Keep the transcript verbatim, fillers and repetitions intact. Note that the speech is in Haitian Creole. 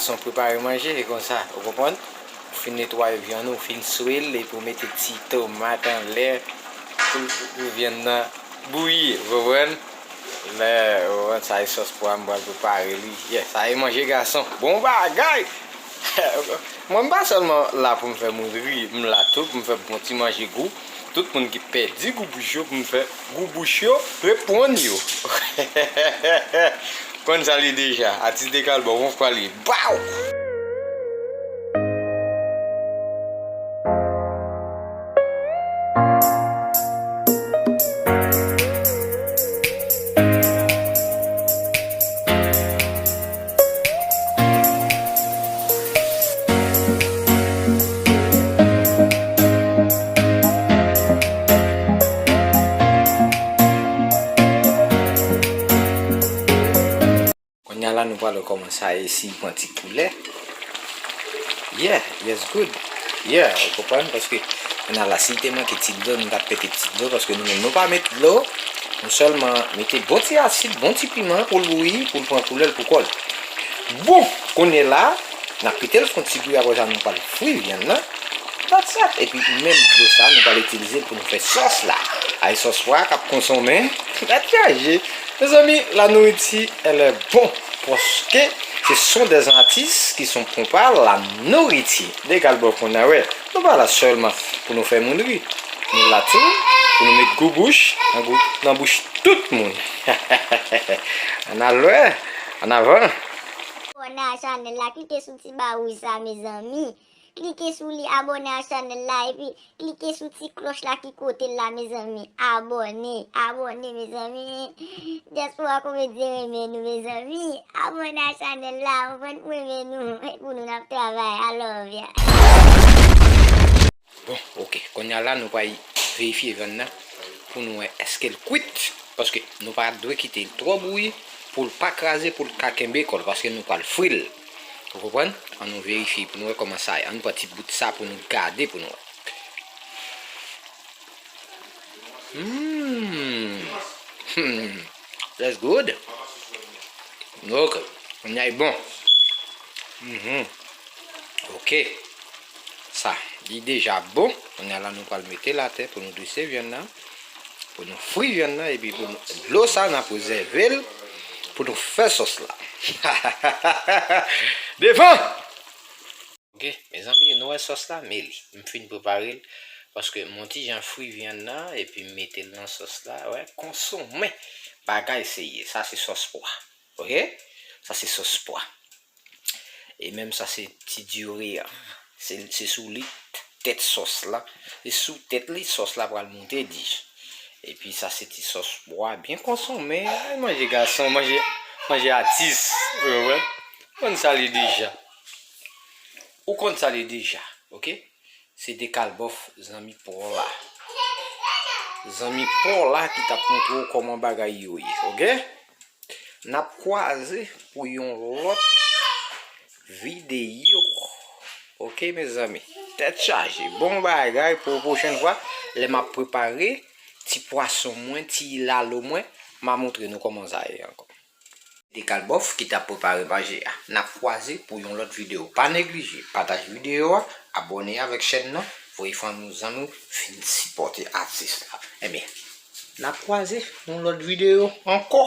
Gason prepare manje, e konsa, ou konprann? Ou fin netwaye vyann ou, ou fin swe l, epi ou mete ti tomat anlè pou, pou vyann nan bouyi, ou konprann? Lè, ou konprann, sa e sòs pwa m pral prepare li. Yeah, sa e manje gason. Bon bagay! Mwen, m pa sèlman la pou m fè moun ri, m la tou pou m fè bon ti manje gou. Tout moun ki pèdi gou bouch yo, pou m fè gou bouch yo reponn yo. Konn sa li deja. Atis Dekalbò, yon fwa li. Baw! Kounye a la, nou pral wè kòman sa ye, si l pran ti koulè. Yeah, yes, good. Yeah, ou konprann? Paske, kounye a la, si l te manke ti dlo, nou t ap mete ti dlo, paske nou menm, nou pa met dlo. Nou sèlman mete bon ti asid, bon ti piman pou l bouyi, pou l pran koulè l pou kò l. Bon, kounye a la, n ap kite l fè yon ti bouyi, apre sa, nou pral fri vyann nan. That's it. Epi menm dlo sa, nou pral itilize l pou nou fè sòs la. Ay sòs pwa k ap konsonmen. Tèt chaje. Mezanmi, la nourriture, elle est bon. Paske ce sont des artistes qui sont bons par la nourriture. Dekalbò pou n a wè. Nou pa la sèlman pou nou fè moun ri. Nou la tou pou nou met gou bouch nan gou, nan bouch tout moun. Ann al wè. Ann avan. Abòne a chanèl la, klike sou ti ba wouj sa, mezanmi. Klike sou li, abòne a chanèl la, epi klike sou ti klòch la ki kote l la, mezanmi. Abòne, abòne, mezanmi. Dyaspora Komedyen renmen nou, mezanmi. Abòne a chanèl la, ann renmen nou. E pou nou n ap travay. I love ya. Bon, oke. Kounye a la, nou pral verifye vyann nan pou nou wè èske l kwit. Paske nou pa dwe kite l twò bouyi pou l pa kraze, pou l ka kenbe kò l, paske nou pral fri l. Ou konprann? Ann nou verifye pou nou wè kòman sa ye. Ann pran ti bout sa pou nou gade pou nou wè. Hmm. Hmm. That's good. Ok. Kounye a l bon. Mhm. Ok. Sa, li deja bon. Kounye a la, nou pral mete l atè pou nou drese vyann nan. Pou nou fri vyann nan, epi pou nou, dlo sa, n ap rezève l pou nou fè sòs la. Devan! Ok, mezanmi, nou wè sòs la, men li. M fin prepare l, paske m yon ti jan fri vyann nan, epi m mete l nan sòs la, wè, konsonmen. Bagay serye, sa se sòs pwa. Ok? Sa se sòs pwa. E menm sa se ti diri a. Se, se sou li tèt sòs la. Se sou tèt li sòs la pral moute di. Epi sa se ti sòs pwa byen konsonmen. Ay, manje gason, manje, manje atis. Ou konprann? Konn sa li deja. Ou konn sa li deja, ok? Se Dekalbòf, zanmi pa w la. Zanmi pa w la ki t ap montre w kòman bagay yo ye, ok? N ap kwaze pou yon lòt videyo. Ok, mezanmi. Tèt chaje. Bon bagay pou pwochèn fwa. Lè m ap prepare ti pwason mwen, ti lalo mwen, m a montre nou kòman sa ye ankò. Dekalbòf ki t ap prepare manje a. N ap kwaze pou yon lòt videyo. Pa neglije, pataje videyo a, abòne avèk chèn nan, voye fanmi w, zanmi w, vin sipòte atis la. Ebyen, n ap kwaze yon lòt videyo ankò.